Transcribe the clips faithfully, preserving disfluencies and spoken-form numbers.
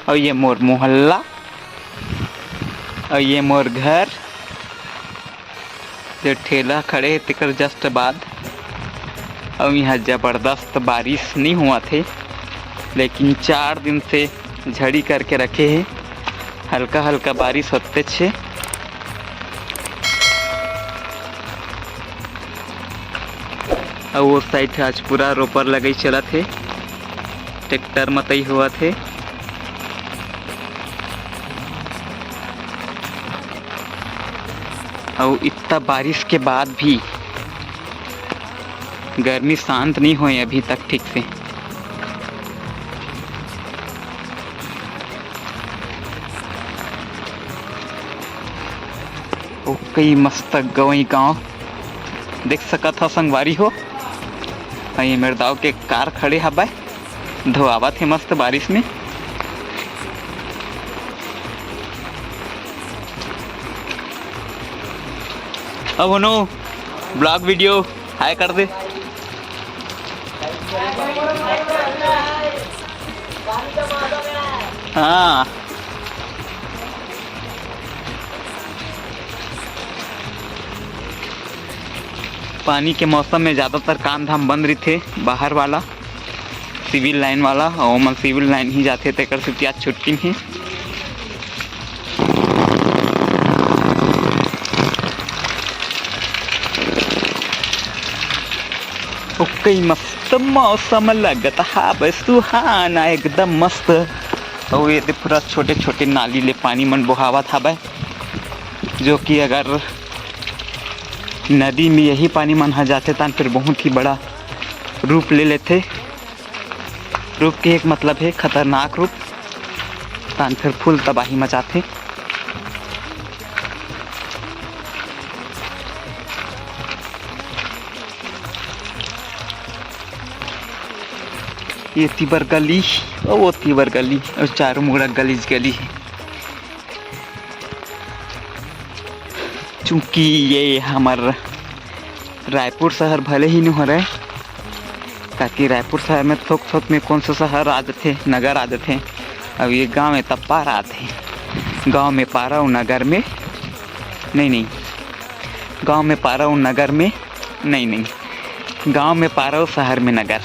अउ ये मोर मोहल्ला, अउ ये मोर घर, जे ठेला खड़े हे तेकर just बाद। अउ इहाँ जबरदस्त बारिश नइ होवत हे, लेकिन चार दिन से झड़ी करके रखे हे, हल्का हल्का बारिश होतेच हे। अउ वो side आज पूरा रोपर लगई चलत हे, tractor मतई होवत हे। अउ इतना बारिश के बाद भी गर्मी शांत नहीं होए अभी तक ठीक से। ओ कई मस्त गवई गांव देख सकत ह संगवारी हो। अउ ये मेर दाऊ के कार खड़े हवय, धोआवत हे मस्त बारिश में। अब होनो vlog video hi कर दे। हाँ, पानी के मौसम में ज़्यादातर काम धाम बंद रहिथे, बाहर वाला civil line वाला, अउ ओमन civil line ही जाथे, तेकर सेती आज छुट्टी हे। ओ कई मस्त मौसम लगत हावय, सुहाना, एकदम मस्त। अउ ये दे पूरा छोटे-छोटे नाली ले पानी मन बोहावत हावय, जो कि अगर नदी में यही पानी मन ह जाथे, तहान फिर बहुत ही बड़ा रूप ले लेथे। रूप के एक मतलब हे खतरनाक रूप, तहान फिर full तबाही मचाथे। ये तीबर गली, ओ वो तीबर गली, अउ चारों मुड़ा गलीच गली हे। चूंकि ये हमर रायपुर शहर भले ही नो हरय, ताकि रायपुर शहर में थोक-थोक में कौन सा शहर आ जथे, नगर आ जथे। अब ये गांव में तब पारा आथे, गांव में पारा अउ नगर में, नहीं, नहीं, गांव में पारा अउ नगर में, नहीं, नहीं, गांव में पारा अउ शहर में नगर।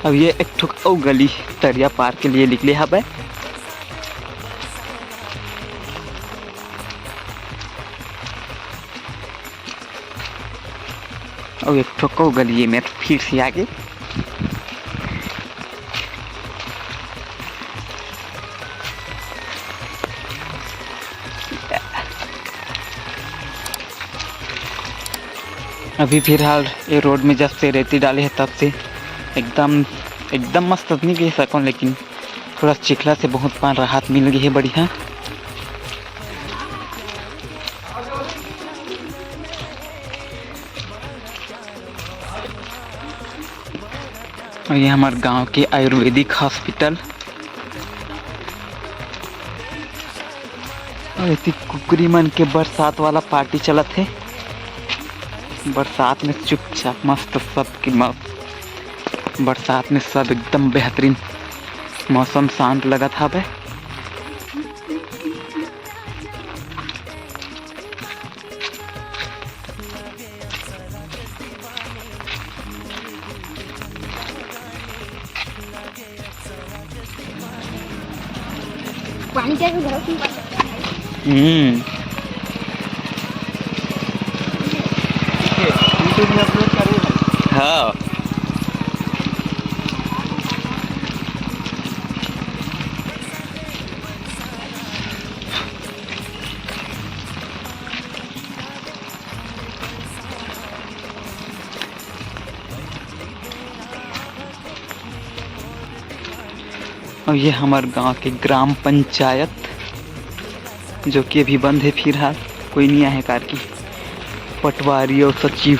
अब ये एक ठो अउ गली तरिया पार के लिए निकले हवय। अउ एक ठो अउ गली ये मेर फिर से आगे। अभी फिलहाल ये रोड में जब से रेती डाले हे तब से एकदम, एकदम मस्त तो नहीं कह सकूँ, लेकिन थोड़ा चिखला से बहुत पान राहत मिल गई है, बढ़िया। और ये हमार गांव के आयुर्वेदिक हॉस्पिटल। और इति कुकरी मन के बरसात वाला पार्टी चलत हे। बरसात में चुपचाप मस्त, सब की मस्त। बरसात में सब एकदम बेहतरीन, मौसम शांत लगत हावय। पानी चाहिए घर में। हम्म। YouTube में अपलोड करेंगे। हाँ। और ये हमार गांव के ग्राम पंचायत, जो कि अभी बंद है फिलहाल, कोई नहीं आए कारकी, पटवारी और सचिव।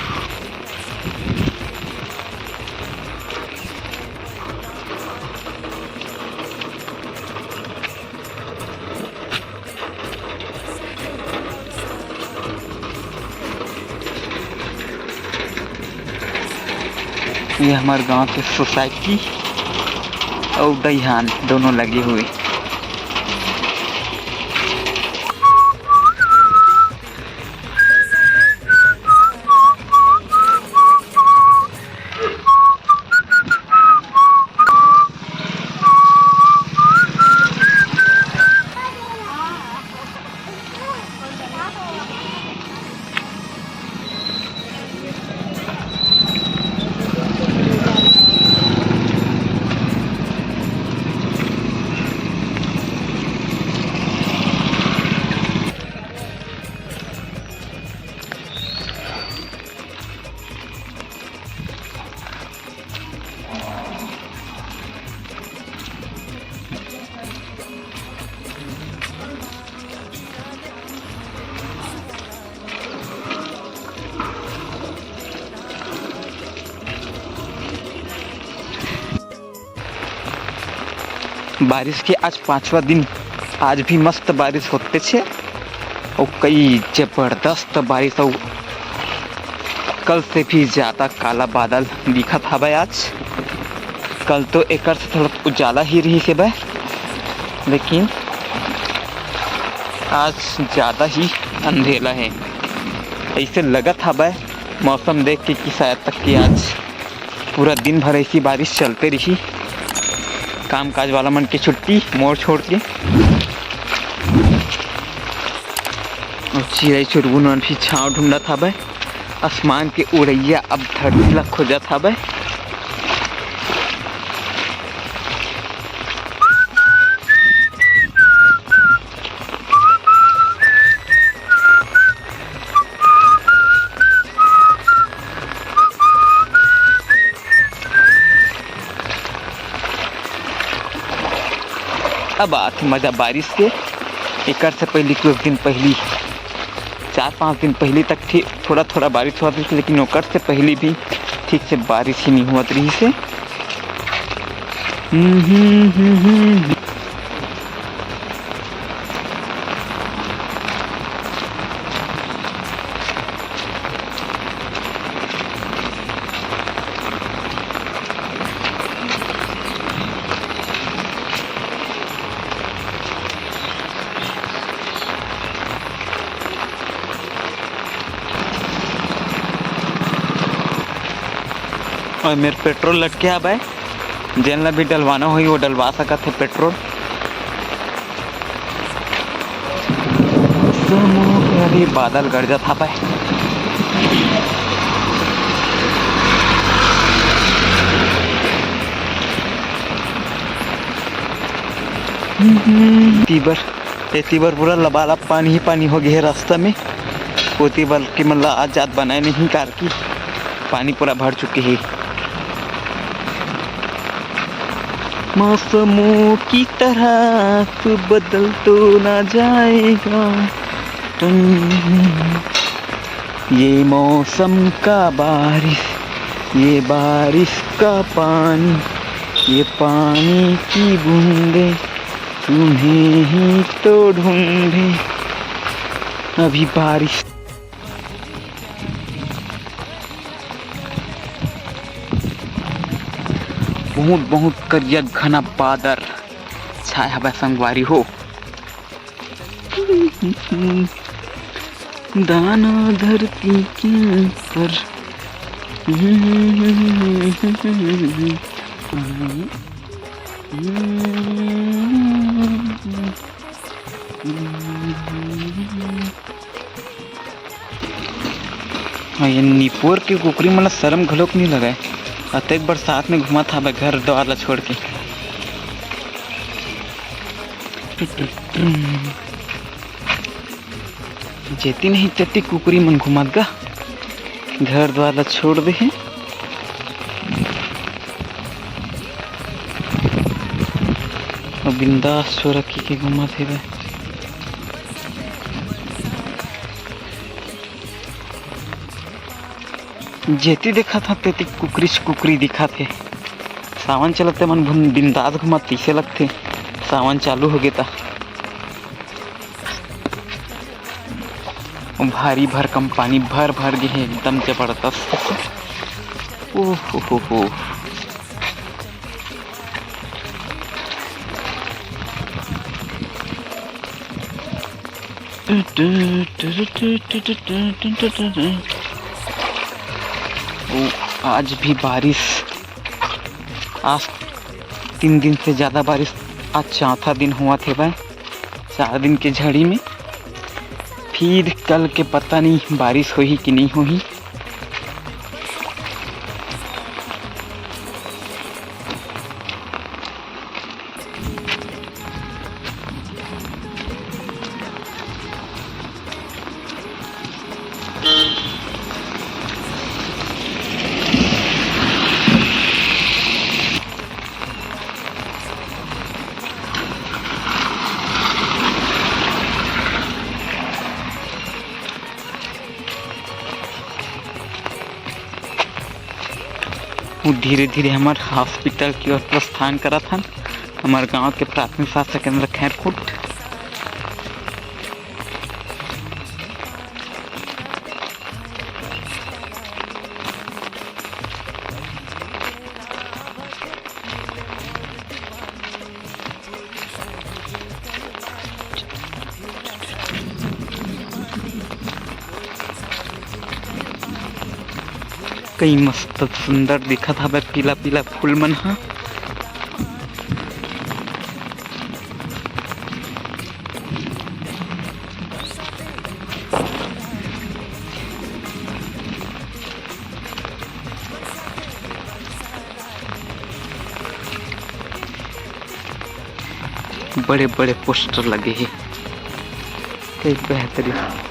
ये हमारे गांव के सोसाइटी, अउ दईहान दोनों लगे हुए। बारिश के आज पांचवा दिन, आज भी मस्त बारिश होते छे, अउ कई जबरदस्त बारिश, अउ कल से भी ज्यादा काला बादल दिखत हवय आज। कल तो एकर से थोड़ा उजाला ही रहिस हे बे, लेकिन आज ज्यादा ही अंधेला हे। ऐसे लगत हवय मौसम देख के कि शायद तक कि आज पूरा दिन भर ऐसी बारिश चलते रही। काम काज वाला मन के छुट्टी, मोर छोड़ के। अउ चिरई चुरगुन मन भी छांव ढूंढत हवय। आसमान के उड़ैया अब धरती ला खोजत हवय। अब आथे मजा बारिश के। एकर से पहली कुछ दिन पहली, चार पाँच दिन पहली तक ठीक थोड़ा थोड़ा बारिश होत रहिस, लेकिन ओकर से पहली भी ठीक से बारिश ही नहीं होत रहिस हे। हम्म, हम्म, हम्म, हम्म। अउ मेर पेट्रोल लटके हवय, जेन ला भी डलवाना होही, वो डलवा सकत हे पेट्रोल। समूह, अरे, बादल गरजत हवय। तीबर एती बर पूरा लबालब पानी ही पानी हो गे हे रास्ता में। ओती बर के मन ला आज जात बनाए नहीं, कार की पानी पूरा भर चुके हे। मौसमों की तरह तू बदल तो ना जाएगा। टन। ये मौसम का बारिश, ये बारिश का पानी, ये पानी की बूंदें तुम्हें ही तो ढूंढे। अभी बारिश। बहुत, बहुत करिया घना बादर छाए हवय संगवारी हो। दाना धरती के ऊपर। हाँ, ये निपोर के कुकरी मन ला शरम घलोक नइ लगय, अतेक बरसात में घूमत हावय घर द्वार ला छोड़ के। जेती नहीं तेती कुकरी मन घूमत गा, घर द्वार ला छोड़ दे हे। अउ बिंदास छोरा की के घूमत हे बे। जेती देखत हन, तेती कुकरीच कुकरी दिखत हे। सावन चलत ते मन भुन-, बिंदास घूमत तइसे लगथे। सावन चालू होगे त। भारी भरकम पानी भर भर गे हे, एकदम जबरदस्त। ओहो हो हो। ओ, आज भी बारिश, आज तीन दिन से ज़्यादा बारिश, आज चौथा दिन होवत हे भाई, चार दिन के झड़ी में। फिर कल के पता नहीं बारिश होही कि नहीं होही। वो धीरे धीरे हमर हॉस्पिटल की ओर प्रस्थान करत हन, हमर गांव के प्राथमिक स्वास्थ्य केंद्र खैरकुट। कई मस्त सुंदर दिखत हवे पीला पीला फूल मन ह। बड़े बड़े पोस्टर लगे हे, कई बेहतरीन।